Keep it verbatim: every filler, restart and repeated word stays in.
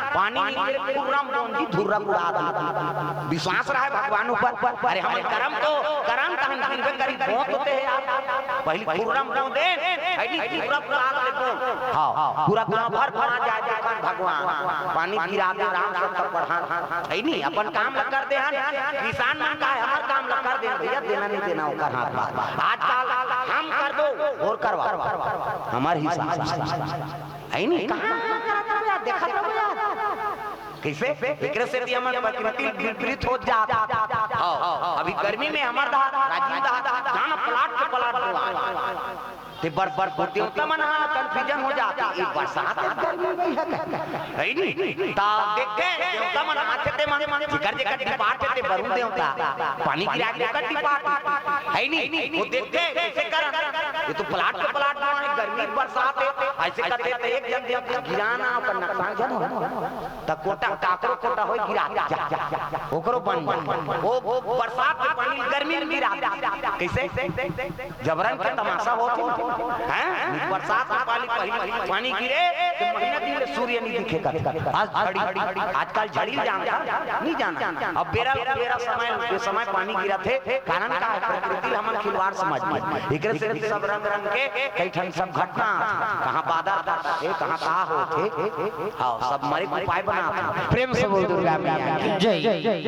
पानी नइ गिरे, खुर्रम बोन जी, धुर्रा उड़ा दे। विश्वास रहे भगवान ऊपर। अरे हमन करम तो, करम तहन गिरबे करी, बोन तो ते हे यार। पहिली खुर्रम बोन दे, अइनी खुर्रा उड़ा दे बोन। हाँ, पूरा गांव भर पहुंच जाए, देखन भगवान पानी गिरा दे, राम सब पढ़ा, अइनी अपन काम ल कर दे हन। किसान मन का हे, हमर काम ल कर दे भैया, देना नइ देना ओकर हाथ बात। आजकल हम कर दो, ओर करवा, हमर हिसाब से। अइनी कहाँ करत हवे यार, देखत हवे यार। कइसे? एकरे सेती हमन प्रकृति ले विपरीत होत जात। हाँ, अभी गर्मी में हमर डहर, राजिम डहर, जाना प्लाट के प्लाट बोआय। ते बर, बर, बर देवता मन हा confusion हो जात हे, ये बरसात हे, गर्मी नइ हे का? अइनी? त देखथे, देवता मन आथे ते मन, जेकर, जेकर department हे ते वरुण देवता, पानी गिरा के ओकर department। अइनी? वो देखथे, कइसे करन? ये तो प्लाट के प्लाट बोआय, गर्मी बरसात हे, अइसे करथे त एक झन देवता गिरा ना, ओकर नुकसान झन हो। त कोटा, काकरो कोटा होय गिरा, जा, जा, जा, ओकरो बन जा। वो, वो बरसात के पानी गर्मी में गिरा। कइसे? जबरन के तमाशा होत हे। हैं? बरसात के पानी, पानी, पानी गिरे, त महीना दिन ले सूर्य नइ दिखे करथे। आज झड़ी, आजकल झड़ी जानत हे, नइ जानत हे। अब बेरा, बेरा समय, ये समय पानी गिरत हे, कारण का हे? प्रकृति ल हमन खिलवाड़ समझ गे। एकरे सेती सब रंग, रंग के कई ठन सब घटना, कहाँ बादर फटथे, कहाँ का होथे, हाँ, सब मरे के उपाय बनात हे। प्रेम से बोल दुर्गा मैया की। जय।